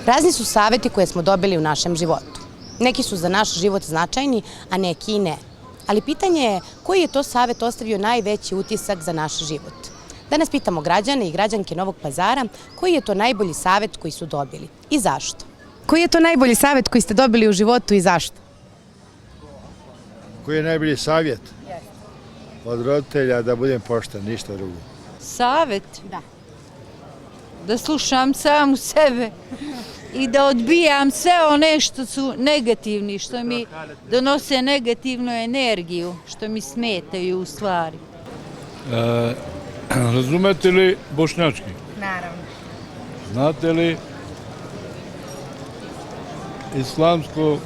Razni su saveti koje smo dobili u našem životu. Neki su za naš život značajni, a neki i ne. Ali pitanje je koji je to savet ostavio najveći utisak za naš život. Danas pitamo građane i građanke Novog Pazara koji je to najbolji savet koji su dobili i zašto. Koji je to najbolji savet koji ste dobili u životu i zašto? Koji je najbolji savjet? Od roditelja da budem pošten, ništa drugo. Savet? Da. Da slušam samu sebe i da odbijam sve one što su negativni, što mi donose negativnu energiju, što mi smetaju u stvari. Razumete li bošnjački? Naravno. Znate li islamsko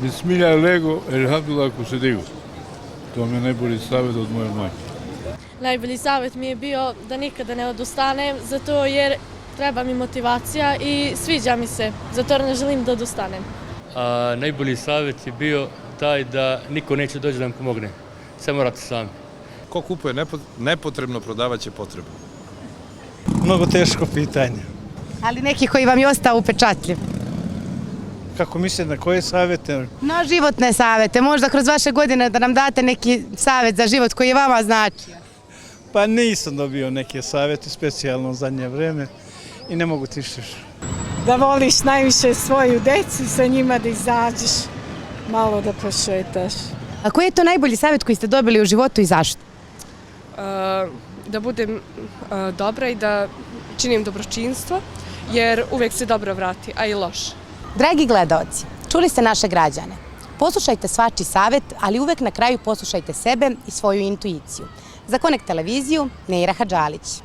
bismillah lego elhamdulillah ko se digu? To mi je najbolji savjet od moje majke. Najbolji savjet mi je bio da nikada ne odustanem, zato jer treba mi motivacija i sviđa mi se, zato jer ne želim da odustanem. Najbolji savjet je bio taj da niko neće doći da nam pomogne, sve morate sami. Ko kupuje nepotrebno, prodavat će potrebno. Mnogo teško pitanje. Ali neki koji vam je ostao upečatljiv. Kako mislite, na koje savjete? Na životne savete, možda kroz vaše godine da nam date neki savjet za život koji je vama značio. Pa nisam dobio neke savjete specijalno u zadnje vreme i ne mogu ti što. Da voliš najviše svoju decu, sa njima da izađeš, malo da prošetaš. A koji je to najbolji savjet koji ste dobili u životu i zašto? Da budem dobra i da činim dobročinstvo, jer uvijek se dobro vrati, a i loš. Dragi gledaoci, čuli ste naše građane. Poslušajte svačiji savjet, ali uvek na kraju poslušajte sebe i svoju intuiciju. Za Connect televiziju, Neira Hadžalić.